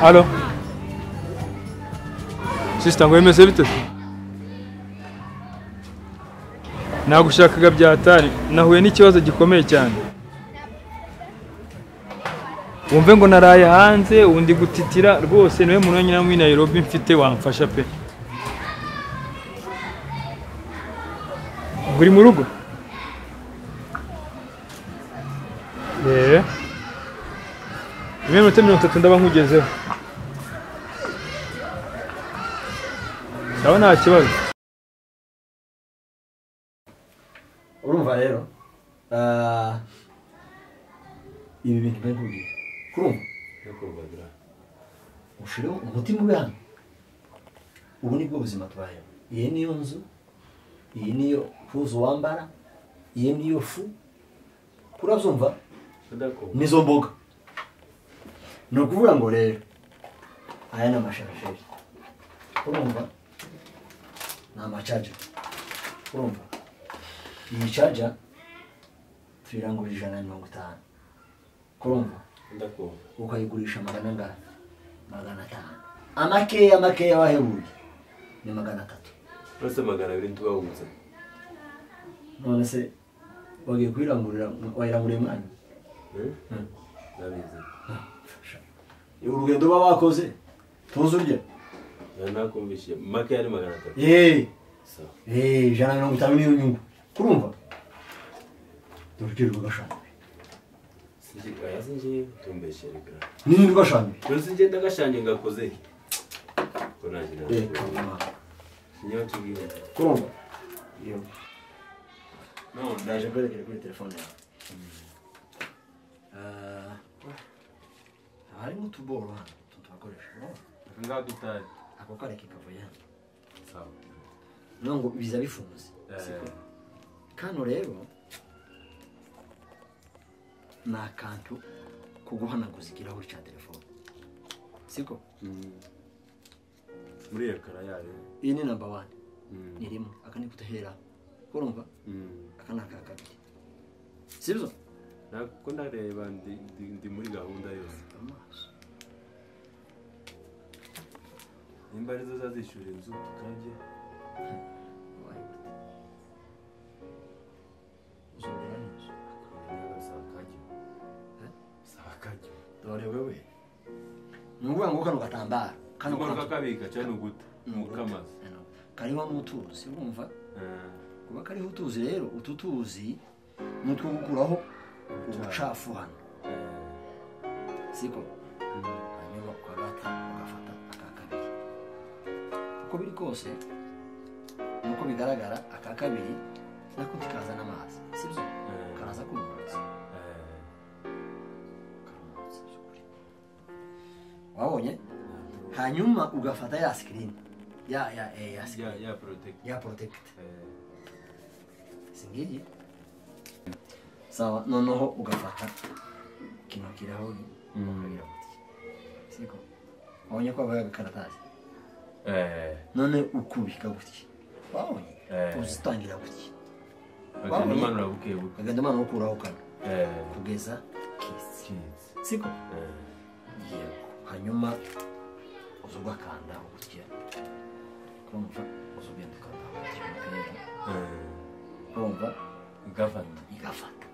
Allo Sister ngo bimeze bite? Nagushakaga byatari nahuye n'ikibazo gikomeye cyane. Wumve ngo naraye hanze undi gutitira rwose niwe muntu wenyine muri Nairobi mfite wamfasha pe. Uri mu rugo? Eh. Iminota 30 ndaba nkugezeho. Sawa nta kibazo. Urumva rero ibi bintu bari kurumva ushireho umutima ube hano. Ubu nibwo buzima tubayeho. Iyi niyo nzu, iyi niyo puzu wambara, iyi niyo fu. Kurabyumva? Nizo mboga. Ni ukuvuga ngo rero aya ni amasharisheri. Urumva? Ni amacaja. Urumva? Iyi caja tuyirangura 150. Kurumva? Ndakumva. Ukayigurisha magana angahe? 500. Amakeya makeya wahebuye ni 300. Uretse 200 ntubawuza. None se wagiye kuyirangurira wayiranguriye mwana? Ndabizi. Urugendo baba bakoze tuzi urya. Nakumvishije makeya ni 300. Eh. Sawa. Eh, 150 niyo nyungu. Kurumva? Dore rugashana. Sinje tumbeshere gra. Nini rugashanye? Kuri sinje ndagashanye ngakoze. Ko naje na. Eh, kama. Sinyo tugiye. Kurumva? Yo. No, ndaje kwerekera kuri telefone yawe. Harimo utuboro hano tutakoresha. Aka ngaka ako kareke kavuye hano. Sawa. Nongo biza bifunze. Siko. Kano rero ni akantu ko guhanaguza ikirahuri cya telefone. Siko? Muri ekara yayo. Iyi ni number 1. Ni rimwe. Aka ni kutahera. Urumva? Aka ni aka kabiri. Sibyo? Nako ndareba ndi muri gahunda yose. Amaso. Nimba arizo zazishyura inzu tukajya. Uzongera n'inzu. Sakajya. Dore wewe. Ni ukuvuga ngo kano gatambaro. Kano kakabika cyane uguta. Mukamazi. Kariho n'utuzi urumva? Kuba kariho utuzi rero utu tuzi nutwo gukuraho ubucafu hano. Siko? Hanyuma ukagata ugafata aka kabiri. Uko biri kose nuko bigaragara aka kabiri nako tikazana amazi. Sibyo? Karaza kumurutsa. Karamutsa byukuri. Wabonye? Hanyuma ugafata ya screen. Ya screen. Ya protect. Ya protect. Singiri. Sawa, noneho ugafata kino kirahuri ukagira gutya. Siko? Wabonye ko abaye agakaratasi? None ukubika gutya. Wabonye? Uzitangira gutya. Bagenda umanura buke buke. Bagenda umanura ukuraho kano. Kugeza kisi. Siko? Yego. Hanyuma uza ugakandaho gutya. Urumva? Uza ugenda ukandaho gutya umupira. Urumva? Igafata. Igafata.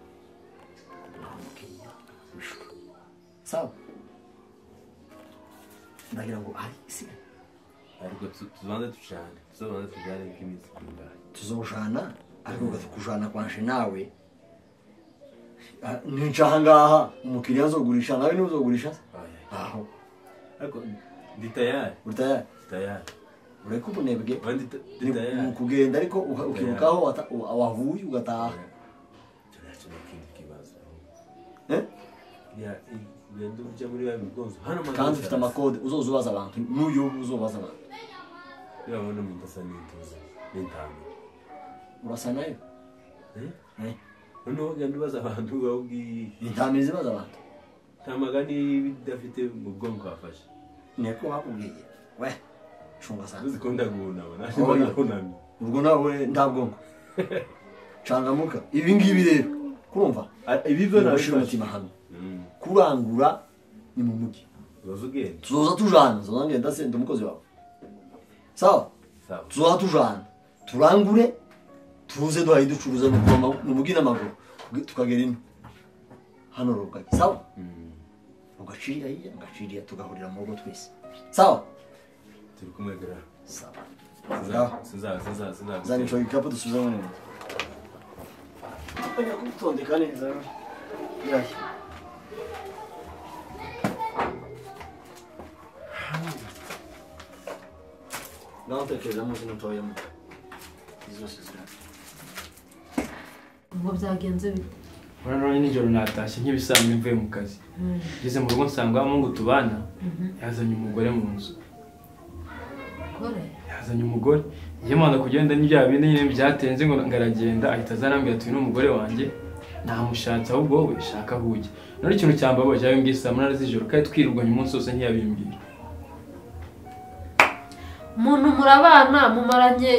Sawa? Ndagira ngo ari isigaye. Ariko tubanze tujane. Tubanze tujane nk'iminsi ingahe. Tuzojana ariko kujana kwanje nawe. Ninca ahangaha umukiriya azogurisha nawe ntuzogurisha? Aho. Ariko ndi tayari. Uri tayari? Tayari. Ureka ubunebwe. Ndi tayari. Ni ukugenda ariko ukibuka aho wavuye ugataha. Kandi ufite amakode uzoza ubaza abantu n'uyu uzobaza abantu. Urabona umuntu asa n'intuza n'intama. Urasa nayo? Noneho ugenda ubaza abantu wabwiye. Intama izibaza abantu. Ntamaga niba idafite mu bwonko wafashe. Niko bakubwiye. We cunga sana. Uzi ko ndagunama naje ndabunamye. Ubwo nawe nta bwonko. Cangamuka. Ibi ngibi rero kurumva ibi byo nabishira umutima hamwe. Kurangura ni mu mujyi. Uzoza ugenda. Tuzoza tujana, nzoza ngenda se ndi umukozi wawe. Sawa? Sawa. Tuzoza tujana. Turangure tuze duhaye ducuruza n'umugi n'amaguru tukagera ino. Hano rugagi. Sawa? Ugacirira hirya, ngacirira tugahurira mu rugo twese. Sawa? Turi kumwe gara. Sawa. Sinza. Zani ico gikapu dusubizamo neza. Oya kutondeka neza. Yayi. Ngaho tekereza munsi ntoyemo. Izo zose zirahari. Ubwo byagenze bite? Urabona nijoro natashye nk'ibisanzwe mvuye mu kazi. Ngeze mu rugo nsanga wa Mungu tubana yazanye umugore mu nzu. Yazanye umugore. Njye mwana kugenda n'ibya bindi nyine byatenze ngo ngaragenda ahita azarambwira ati uyu ni umugore wanjye namushatse ahubwo wowe shaka aho ujya. None ikintu cyambabaje yabimbwiye saa 8 z'ijoro kandi twirwanye umunsi wose ntiyabimbwira. Umuntu murabana mumaranye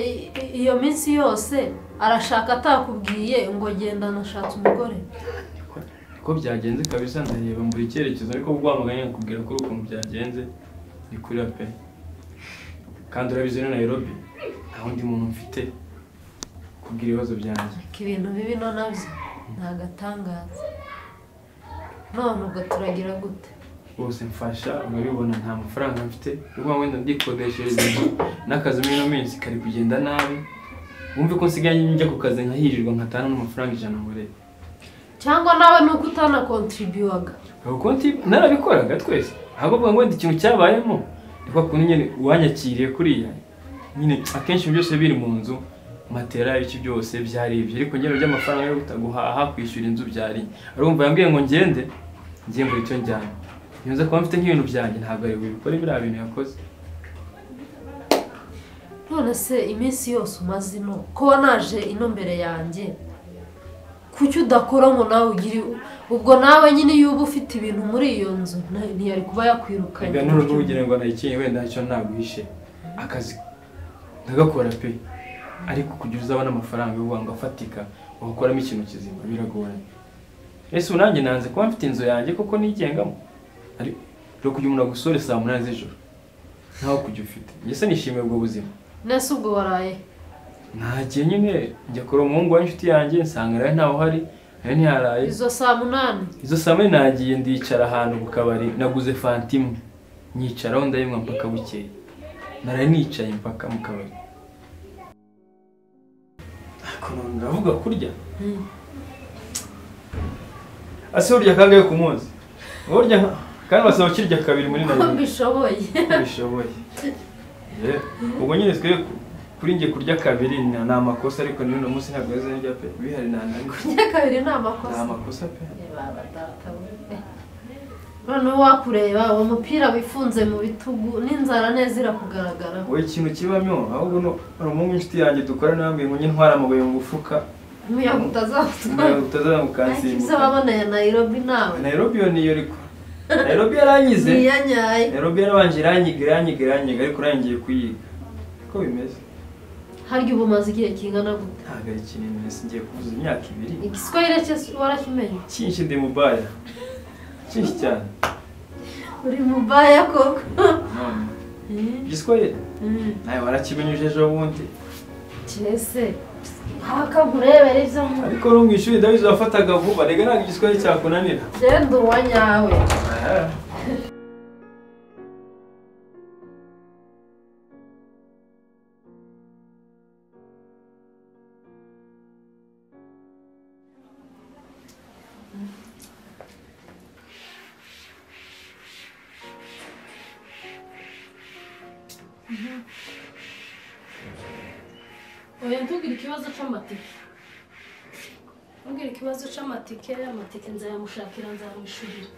iyo minsi yose arashaka atakubwiye ngo genda nashatse umugore. Niko byagenze kabisa ndareba mburi icyerekezo ariko guhamaganya nkakubwira ko ukuntu byagenze ni kuri pe. Kandi urabizi no Nairobi nta wundi muntu mfite kubwira ibibazo byanjye. Ibintu bibi no nabyo ntagatangaza. None ubwo turagira gute? Bose mfasha urabibona nta mafaranga mfite ubwo wenda ndikodeshereza inzu n'akazi muri ino minsi kari kugenda nabi. Wumve ko nsigaye njya ku kazi nkahirirwa nkatana n'amafaranga 100 nkorera. Cyangwa nawe nuko utanakontribuwaga. Narabikoraga twese. Ahubwo ngo wenda ikintu cyabayemo niko kuntu nyine uwanyakiriye kuriya nyine akenshi byose biri mu nzu matera iki byose byari ibyo ariko ngero by'amafaranga yo guhaha kwishyura inzu byari. Arumva yambwiye ngo ngende ngiye muri icyo njyana. Nyoza kuba mfite nk'ibintu byanjye ntabwo ari bubikore biriya bintu yakoze. None se iminsi yose umaze ino ko wanaje ino mbere yanjye kuki udakora ngo nawe ugire ubwo nawe nyine iyo uba ufite ibintu muri iyo nzu ntiyari kuba yakwirukanye. Reka ntugire ngo nayikinye wenda ntacyo naguhishe akazi ndagakora pe ariko kugira uzabona amafaranga yo ngo afatika wakoramo ikintu kizima biragoranye. Ese unanjye nanze kuba mfite inzu yanjye koko nigengamo ariko kugira umuntu agusore saa 8 z'ijoro ntaho kujya ufite. Njye se nishimiye ubwo buzima. Nese ubwo waraye? Ntagiye nyine njya kure umuhungu w'inshuti yanjye nsanga nawe ntaho hari nawe ntiyaraye. Izo saa 8? Izo saa 8 nagiye ndicara ahantu ku kabari naguze fanta imwe nyicaraho ndayinywa mpaka bukeye. Naraye nicaye mpaka mu kabari. Ariko ndavuga kurya. Ase urya kangahe ku munsi? Urya kandi basaba kirya kabiri muri Nairobi. Bishoboye. Bishoboye. Ubwo nyine twe kuri nge kurya kabiri ni amakosa ariko ni uno munsi ntabwo yaze njya pe bihari nani. Kurya kabiri ni amakosa. Ni amakosa pe. Baba data we. None wakureba uwo mupira wifunze mu bitugu n'inzara neza irakugaragara. Wowe ikintu kibamyo ahubwo no umuhungu inshuti yanjye dukora namwe ngo ntwara amabuye mu mufuka. Umuyaga utazamukansimbuka. Ese wabona ya Nairobi nawe? Nairobi yo niyo ariko. Nairobi yaranyize. Niyanyaye. Nairobi yarabanje iranyiga ariko urangiye kuyiga. Ko bimeze? Harya ubu maze igihe kingana gute? Ntabwo ari kinini ngiye kuvuza imyaka 2. Igiswahili cye warakimenye? Cyinshi ndi mubaya. Cyinshi cyane. Uri mubaya koko. None. Igiswahili? Nawe warakimenye ejo bundi. Cyese. Haka nkurebere ibyo mu. Ariko no mu ishuri ndabizi wafataga vuba rega ntabwo igiswahili cyakunanira. Genda uwa nyawe. Oya ntugire ikibazo c'amatike. Ntugire ikibazo c'amatike, amatike nzayamushakira nzamwishurira.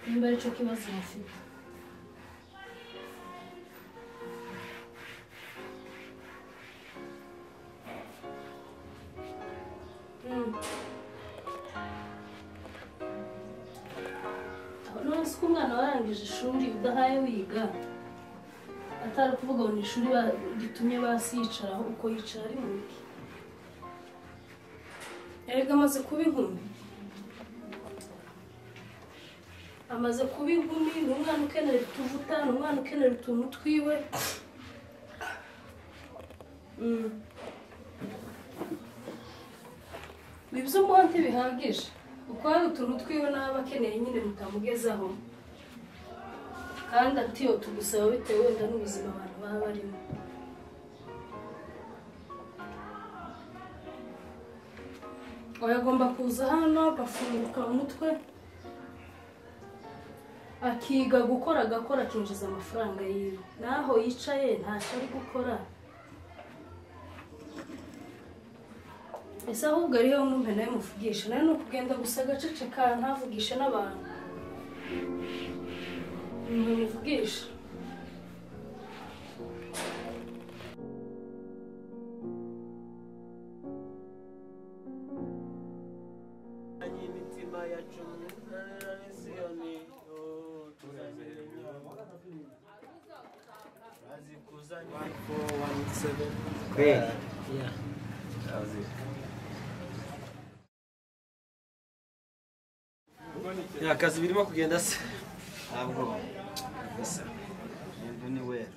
Nimba arico kibazo mufite. None se ko umwana warangije ishuri udahaye wiga atari kuvuga ngo ni ishuri ritumye basi yicaraho uko yicara ari mubi. Erega amaze kuba inkumi. Amaze kuba inkumi, ni umwana ukenera utuvuta, ni umwana ukenera utuntu twiwe. Ibyo umuha ntibihagije kuko hari utuntu twiwe n'aba akeneye nyine mutamugezaho, kandi atiyo tugusaba bitewe wenda n'ubuzima abantu baba barimo. Oya, agomba kuza hano agafunguka umutwe, akiga gukora, agakora akinjiza amafaranga yiwe. Naho yicaye ntacyo ari gukora. Ese ahubwo ariyo mwumve nawe muvugisha, nawe ni ukugenda gusa agaceceka ntavugishe n'abantu. Muvugisha. Akazi birimo kugenda se ntabwo gusa ibintu ni wera.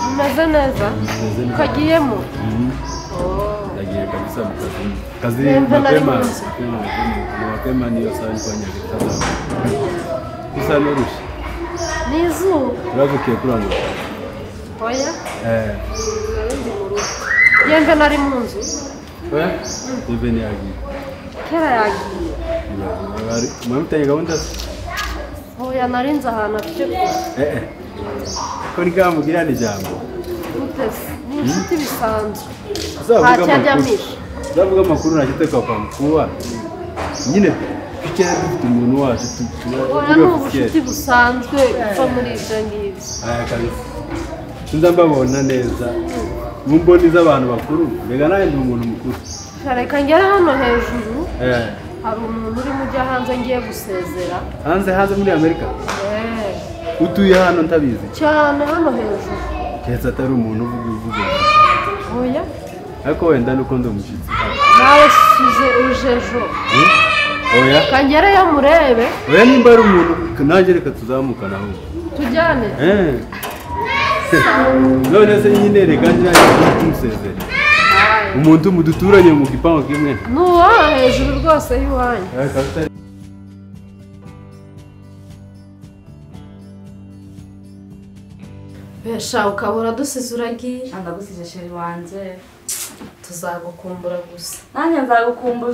Umeze neza ukagiyemo? Ndagiye kabisa mu kazi. Kazi mapema mapema niyo saa nifanya kazi. Gusa norusha. Ni izuba. Uravukiye kurangura? Oya. Yemve nari mu nzu. Oya? Yemve ntiyagiye. Kera yagiye. Mwamutanye gahunda se? Oya, nari nzi ahantu afite. Ko ntikamubwirane ijambo. Utese ni inshuti bisanzwe. Ntacyo ajyamisha. Uzavuga amakuru ntacyo kwa mukuru nyine dukeneye, dufite umuntu wacu. Oya, ni ubucuti busanzwe upfa muri ibyo ngibyo. Aya kabisa sinza mbabona neza mu mboni z'abantu bakuru, mbega nawe ndi umuntu mukuru. Reka ngere hano hejuru, hari umuntu urimo ujya hanze ngiye gusezera. Hanze hanze muri Amerika? Utuye hano ntabizi cyane hano hejuru. Keretse atari umuntu uvuga uvuga. Oya. Ariko wenda nuko ndi umushyitsi. Nawe suze uje ejo. Oya. Kangereyo murebe. Oya, nimba ari umuntu nanjye reka tuzamukana ahubwo. Tujyane. None se nyine reka njye tumusezere. Umuntu muduturanye mu gipangu kimwe. Nuwa hejuru rwose y'iwanyu. Besha ukabura dusize uragiye. Ndagusize sheri wanje. Tuzagukumbura gusa. Nanjye nzagukumbura,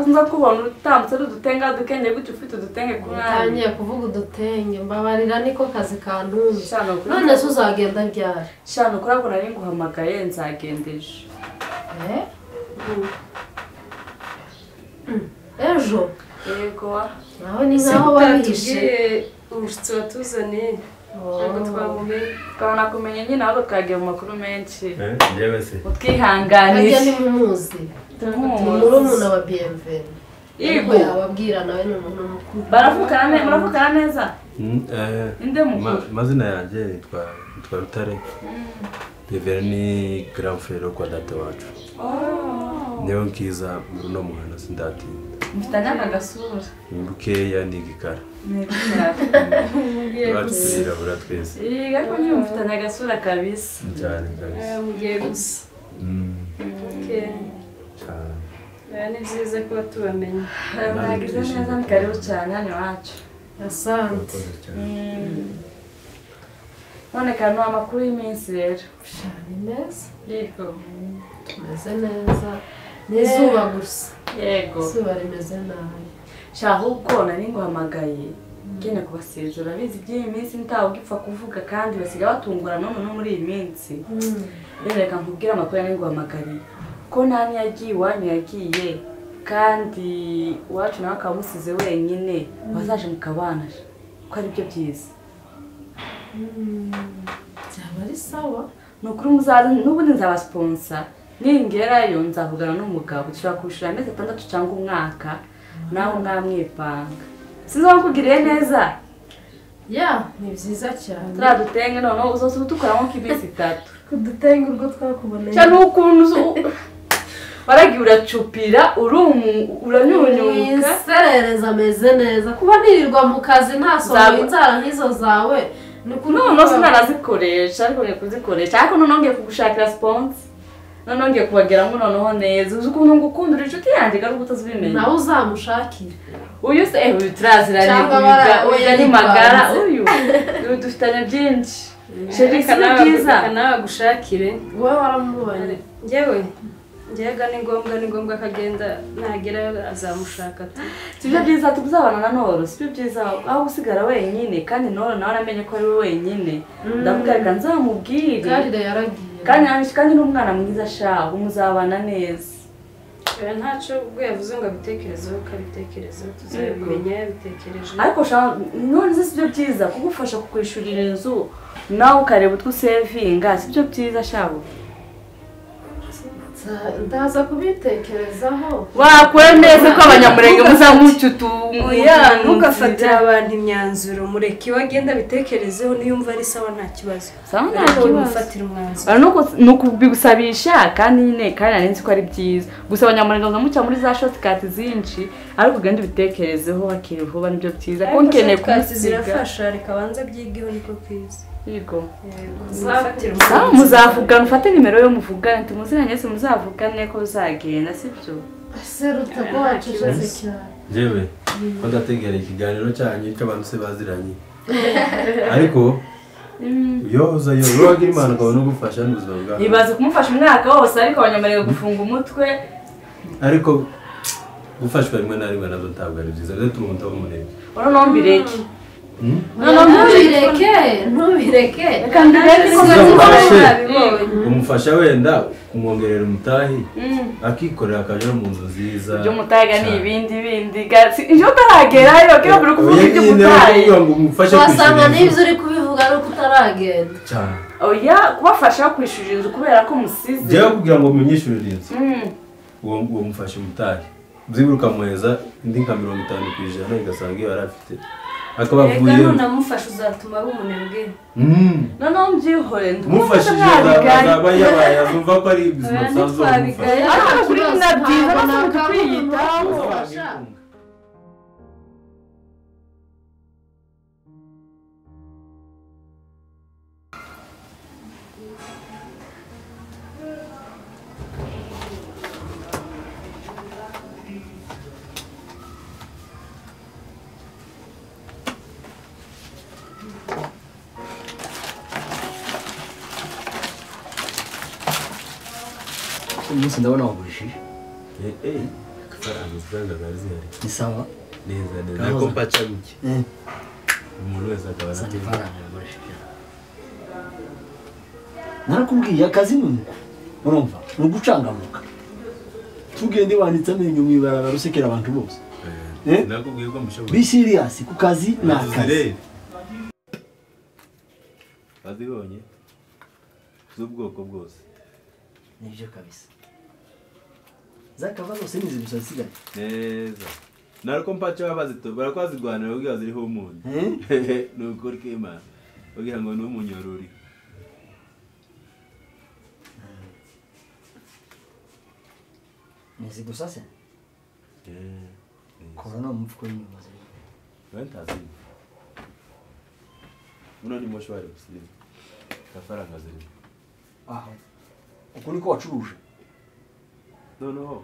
nza kubona utambutse udutenga dukenge gutyo ufite udutenge ku mwana. Utangiye kuvuga udutenge, mbabarira niko kazi kantunze. None se uzagenda ryari? Shano kuri ako nari nguhamagaye nzagenda ejo. Ejo? Yego. Naho ni nkaho wabihishe. Umushyitsi watuzaniye. Ntabwo twamumenye. Twanakumenye nyine ahubwo twagiye mu makuru menshi. Njyewe se. Utwihanganishe. Harya ni mumuzi. Ni murumuna wa Bienvenue. Yego yababwira nawe ni umuntu mukuru. Baravukana muravukana neza? Inde mukuru? Amazina yanjye nitwa Rutare. Bienvenue ni grand frère kwa data wacu. Niyo nkiza muri uno muhanda sindatinda. Mfitanye aka gasura. Ni bukeya ni igikara. Mugiye gusa. Turirabura twese. Yego ariko nyine mufitanye agasura kabisa. Cyane kabisa. Mugiye gusa. Okay. Cyane. Ni byiza kuba tubamenya. Mwagize neza ni karibu cyane hano iwacu. Asante. None kano amakuru y'iminsi rero. Ni meza. Yego. Tumeze neza. N'izuba gusa. Yego. Izuba rimeze nabi. Ahubwo nari nguhamagaye ngenda kubasezera urabizi by'iyi minsi ntawe ugipfa kuvuga kandi basiga batungura none no muri iyi minsi. Rero reka nkubwire amakuru nari nguhamagariye. Ko nani yagiye iwanyu yagiye kandi iwacu nawe akaba amusize wenyine wazaje mukabana ko ari byo byiza. Byaba ari sawa. Ni ukuri muzaze n'ubundi nzabasponsa ningerayo nzavugana n'umugabo dushobora kubishura amezi 6 cyangwa umwaka nawe mwamwipanga. Sinzi wakugiriye neza. Ya, ni byiza cyane. Turadutenge noneho uzoza udukoramo nk'iminsi 3. Kudutenga urwo twakuboneye. Cyane ukuntu waragiye uracupira uranyunyuka. Iserereza ameze neza. Kuba nirirwa mu kazi ntasohoye inzara nk'izo zawe. None sinarazikoresha ariko ngiye kuzikoresha ariko none ngiye kugushakira sponsor. None ngiye kubageramo noneho neza. Uzi ukuntu ngukunda uri inshuti yanjye kandi utazibimenya. Nawe uzamushakira. Uyu se uyu turaziranye uyu ni magara uyu dufitanye byinshi. Sheri si byiza. Nawe agushakire. Wowe waramubonye. Njyewe njyega ni ngombwa akagenda nagera azamushaka tu. Sibyo byiza tuzabana na Noro, sibyo byiza aho usigara wenyine kandi Noro nawe aramenye ko ari we wenyine. Ndavuga reka nzamubwire. Kandi yaragiye. Kandi n'umwana mwiza sha umuzabana neza. Ntacyo ubwo yavuze ngo abitekerezeho kabitekerezeho tuzabimenya yabitekereje. Ariko sha none sibyo byiza kugufasha kukwishurira inzu nawe ukareba utwo usevinga sibyo byiza shabo. Ndaza kubitekerezaho. Wakora neza ko abanyamurenge muzamucyutu. Oya ntugafatire abantu imyanzuro mureke iwe agenda abitekerezeho niyumva ari sawa nta kibazo. Sawa nta kibazo. Mufatire umwanzuro. Nuko nukubigusabisha kandi nyine kandi nari nzi ko ari byiza. Gusa abanyamurenge muzamucya muri za shortcut zinshi ariko ugenda ubitekerezeho hakiri vuba nibyo byiza. Ko nkeneye kumusiga. Zirafasha reka banze byigeho niko kwiza. Yego. Sawa muzavugana ufate nimero yo muvugane tumuziranye se muzavugane ko uzagenda sibyo. Seruta ko wacecetse cyane. Jewe ko ndategera ikiganiro cyanyu cy'abantu se baziranye. Ariko yoza yo roga Imana ukabona ugufasha n'ubuzima bwawe. Ibaze kumufasha umwaka wose ariko abanyamarega gufunga umutwe. Ariko gufashwa rimwe na rimwe nabyo ntabwo ari byiza rero tuma umuntu umunebwe. Ora nombireke. Ntubireke, ntubireke. Umufasha wenda kumwongerera umutahi akikorera akaja mu nzu nziza. Ibyo mutahiga ni ibindi bindi. Iyo utaragerayo kera buri kuvuga ibyo mutahi. Wasanga n'ibyo uri kubivuga ari uko utaragenda. Cyane. Oya kubafasha kwishura inzu kubera ko musize. Jya kugira ngo munyishyurire inzu. Uwo mufashe umutahi. Byiburuka muheza indi nka 50% igasanga iyo yarafite. Akabavuye none namufasha uzatuma ari umunebwe. None mbyihore ndumufashije azaba yabaye azumva ko ari ubuzima busanzwe. Ariko kuri na byiza bafite kwiyitaho. Umunsi ndabona wagurishije. Amafaranga zari zihari. Ni sawa? Neza neza. Nako mpaca guke. Umuntu wese akaba amafaranga yagurishije. Narakubwiye akazi ni uko. Urumva? Ni ugucangamuka. Tugende wanitse amenyo mu ibarabara usekera abantu bose. Nakubwiye ko mushoboye. Be serious ku kazi ni akazi. Bazibonye z'ubwoko bwose. Nibyo kabisa. Zakava zose nizi gusa zisigaye. Neza. Nariko mpaca bazito barakwazigwanira kugira ziriho umuntu. Nukuri k'Imana. Kugira ngo n'umunyorori. Nizi gusa se? Kora no mu mufuko w'inyuma ziri. Wenda ziri. Muno ni moshwari gusilima. Kafaranga ziri. Aha. Uko niko wacuruje? Noneho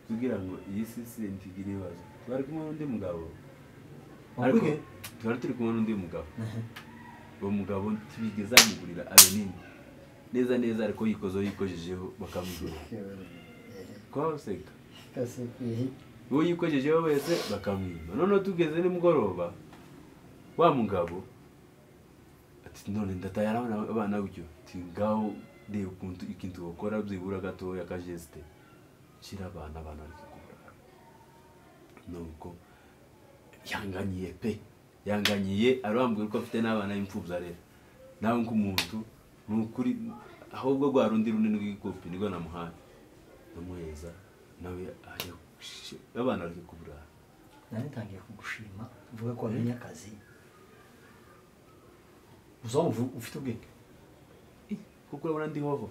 kugira ngo iyi si ntigire ibibazo. Twari kumwe n'undi mugabo. Ariko twari turi kumwe n'undi mugabo. Uwo mugabo tubigeza amugurira abenini. Neza neza ariko yikozo yikojejeho bakamugura. Kwa useka. Uwo yikojejeho wese bakamwima. Noneho tugeze nimugoroba wa mugabo ati none ndatayara abana gutyo. Ati ngaho de ukuntu ikintu ukora byibura gatoya ka geste. Shira abana abana ariko. Nuko yanganyiye pe. Yanganyiye arambwira ko afite n'abana imfubyi arera. Nawe nk'umuntu nukuri ahubwo gwa rundi runini rw'ikofi niko namuhaye. Namuheza nawe ajya abana ariko kuburara. Nari ntangiye kugushima mvuga ko wamenye akazi. Uzumva ufite ubwenge. Kuko urabona ndi hoho.